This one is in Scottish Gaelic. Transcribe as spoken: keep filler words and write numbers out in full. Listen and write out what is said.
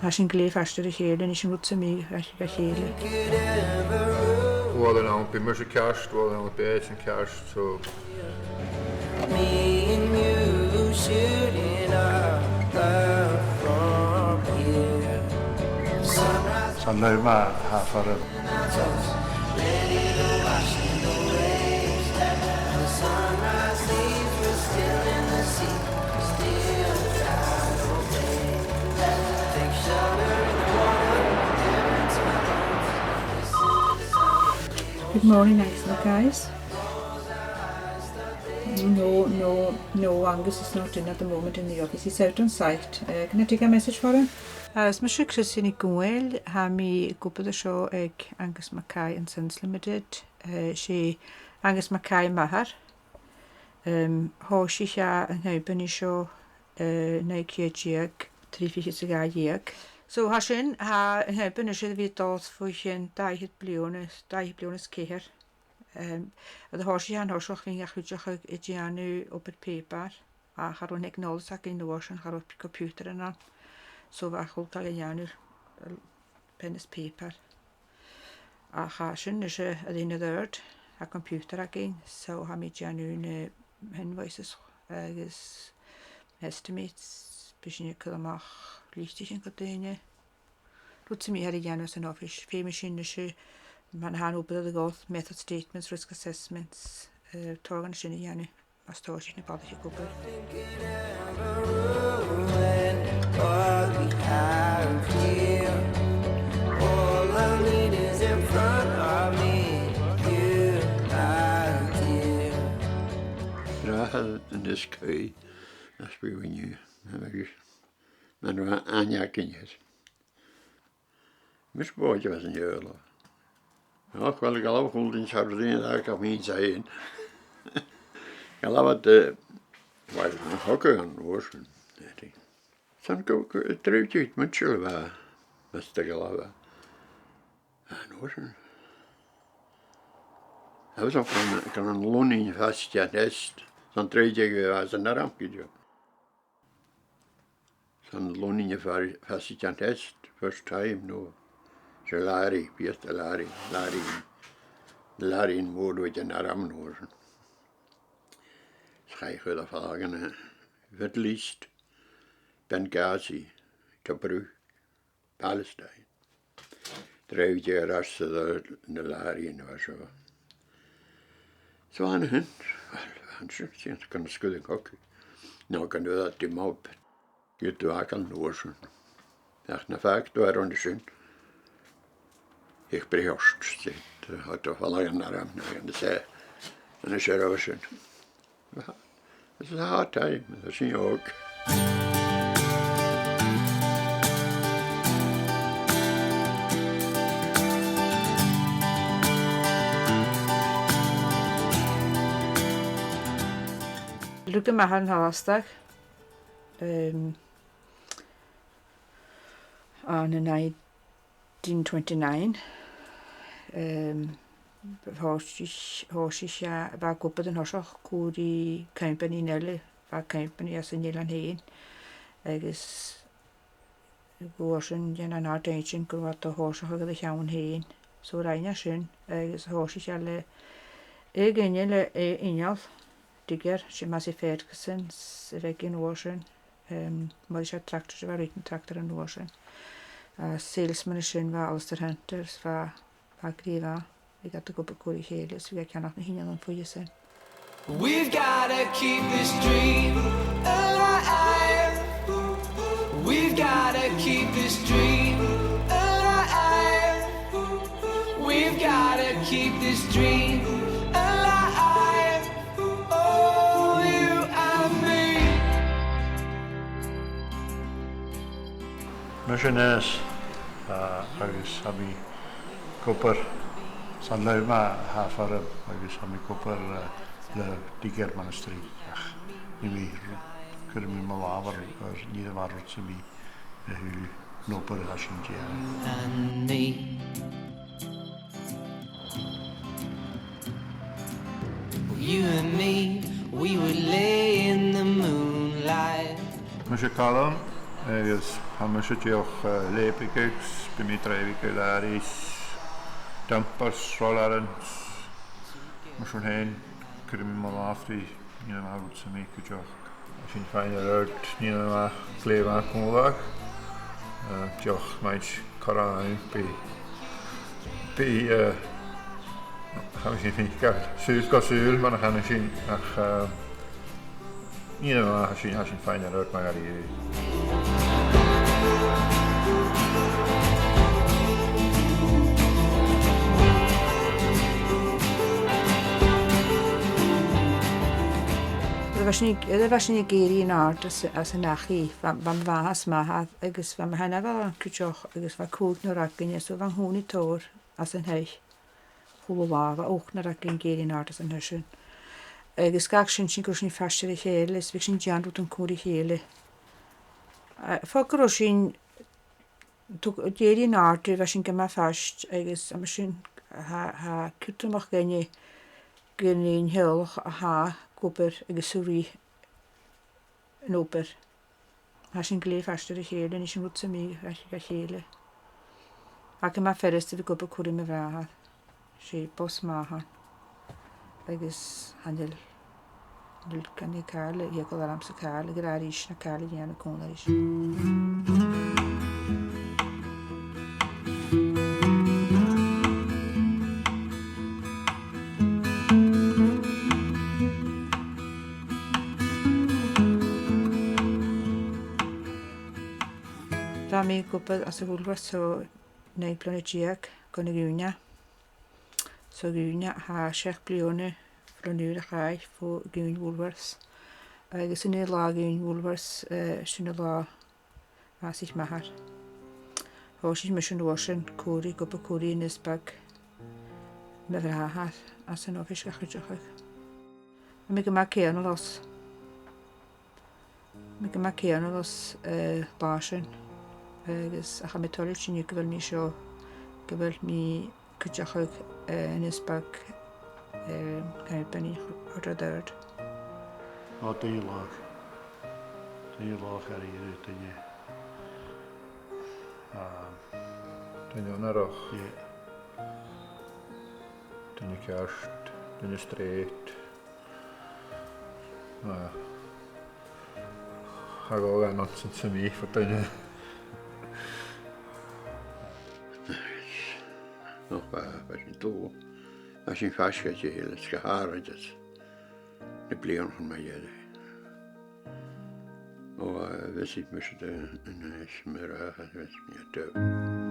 Tha sinn glè fhaisg air a chèile, nì sinn rud sam bith ri, ri chèile. Uair an àm, bidh mise ceart, uair an àm, bidh esan ceart, so. Me and you shooting up the front pier. Sunrise. 'S ann leam a tha fear. Good morning, Angus Mackay. No, no, no, Angus is not in at the moment in the office. He's out on site. Uh, can I take a message for him? Uh, is mise Chrissie NicDhòmhnaill, tha mi ag obair an seo aig Angus Mackay and Sons Limited. Uh, 's e Angus Mackay m' athair. Um, thòisich e an company seo, uh, naoi ceud deug, trì fichead 's a dhà dheug. So, tha sin, tha an company seo air a bhith a' dol bho chionn dà fhichead bliadhna, dà fhichead bliadhna is ceithir. Um, nuair a thòisich e an toiseach, bhithinn ga chuideachadh a' dèanamh obair pàipeir, ach cha robh an teicneòlas againn an uair sin, cha robh computer ann. So bha a h-uile càil ga dhèanamh, uh, pen is pàipear. Ach tha sin a-nis air tighinn air adhart, tha computer againn, so tha mi a' dèanamh na invoices agus estimates, bidh sinn a' cur a-mach listichean gu daoine. Rud sam bith a tha ri dhèanamh san oifis. Feumaidh sinn a-nis, mar a tha an obair air a dhol, method statements, risk assessments, eh, tòrr dhen sin a dhèanamh, mus tòisich na balaich ag obair. All I need is in front of me, you, my dear. Rathad an is caoi, as we were new, agus man ra an aginnis. Mis bòide bheas an eula. Ach, well, gabh a h-uile duine sarbh daoine a gabh mín saoin. Gabh a de, well, na hoga an uair sin, eh, san go, go, dreuchd muintir a bha, mas do gabh a. An uair sin. Agus an, gan an Lunnainn fhathast an test, san trì deug a bha san arm, gu deo. San Lunnainn a' fàs-, fàs-, an test, first time, no. 'S e làraidh, bhiodh làraidh, làraidh, làraidh mòr bhiodh an arm an uair sin. 'S chaidh a chur am falach ann an Middle East, Benghazi, Tobruk, Palestine. Dreuchd air ais 's a dhol na làraidhean a bha seo. So an sin, well, an sin, sin gun sguir an cogadh. No gun do dh'fhàg e mob. Gheibheadh tu fhàgail an uair sin. Ach nam fàg thu air an sin, ach breith ort, 's e, tha thu a' falbh an arm, no an 's e, an 's e rud sin. It's a hard time, tha sin òg. Rugadh m' athair ann an Tolastadh, um, ann an nineteen twenty-nine. Um, thòisich, thòisich e, bha e ag obair an toiseach còmhla ri companaidh eile, bha companaidh anns an eilean fhèin, agus an uair sin, dèan an àrd-inntinn gun robh iad a' tòiseachadh air a cheann fhèin. So rinn e sin, agus thòisich e le, aig an inneal, eh, inneal, digger, 's e Massey Ferguson, 's a bh' aige an uair sin. Um, mhothaich e tractors, 's e bha rudan tractor an uair sin. Uh, salesman an sin bha Alasdair Hunter, 's bha, bha e glè mhath, bha iad ag obair còmhla ri chèile, 's bha e a' ceannach na h-innealan bhuaithe sin. We've gotta keep this dream alive. We've gotta keep this dream alive. We've gotta keep this dream alive. Oh, you and me. Mise Aonghas, eh, agus tha mi ag obair, 's ann leam a tha am foirm, agus tha mi ag obair, eh, le Digger Monastery, ach nì mi, cuiridh mi mo làmh air, air nì mi rud sam bith a thaobh an obair a tha sinn a' dèanamh. And me. You and me, we would lay in the moonlight. Mise Calum, Agus tha mise dìreach, eh, leabaidh agus bidh mi a' draibheadh gu làraidh, dumpers, rollers, mar sin fhèin, cuiridh mi mo làmh ri, nì mi rud sam bith cuideachd. Tha sinn a' faighinn air adhart, nì mi glè mhath còmhla. Eh, dìreach, ma tha càil ann, bidh, bidh, eh, tha sinn a' faighinn sùil gu sùil, mar a chanas sinn, ach, eh, nì mi, tha sinn, tha sinn a' faighinn air adhart mar a dhèanamh. Nuair a bha sinn, nuair a bha sinn ag èirigh an-àird às, às an dachaigh, bha, bha mo mhàthair 's mo mhàthair agus bha mo sheanmhair ann cuideachd agus bha còignear againne, so bha an-còmhnaidh tòrr às an taigh. A h-uile latha, bha ochd no rud againn ag èirigh an-àird às an taigh sin. Agus gach sin, sin gur e sin faisg air a chèile, is bhiodh sinn a' dèanamh rudan còmhla ri chèile. A, fo gur e sin, tog, ag èirigh an-àird, bha sinn gu math faisg, agus an uair sin, tha, tha e cudromach dhuinne, gun e an teaghlach a tha ag obair agus a' ruith an obair. Tha sinn glè fhaisg air a chèile, nì sinn rud sam bith ri, ri chèile. Ach tha e math furasta a bhith ag obair còmhla ri mo bhràthair. 'S e bos math a th' ann. Agus chan eil, chan eil, chan eil càil a dh'fheuchainn ormsa càil a ràdh ris no càil a dhèanamh còmhla ris. Bha mi ag obair anns a' Woolworths o naoi bliadhna deug gun a' Ghùine. So a' Ghùine, tha seachd bliadhna fon uair a chaidh bho Dhùn Woolworths. Agus an aon latha a dh'fhalbh Woolworths, eh, sin an latha a bhàsaich m' athair. Thòisich mise an uair sin còmhla ri, ag obair còmhla ri Aonghas Beag, mo bhràthair, anns an oifis ga chuideachadh. Bha mi gu math ceangal ris, bha mi gu math ceangal ris, eh, an latha sin. Agus ach tha mi toilichte an-diugh gu bheil mi seo, gu bheil mi cuideachadh, eh, Aonghas Beag, eh, Caimbeul Beannaich Ard Aodh. Ò, duine laghach. Duine laghach a rèir, duine, ah, duine onarach. Yeah. Duine ceart, duine straight. Ah. Cha robh e nonsense sam bith, bha duine. Ò, bha, bha sinn dol. Bha sinn faisg air a chèile, 's gu h-àraidh anns na bliadhnaichean mu dheireadh. Ò, a, bhiodh mise de, an, an, is mar a, a, bhiodh mi de.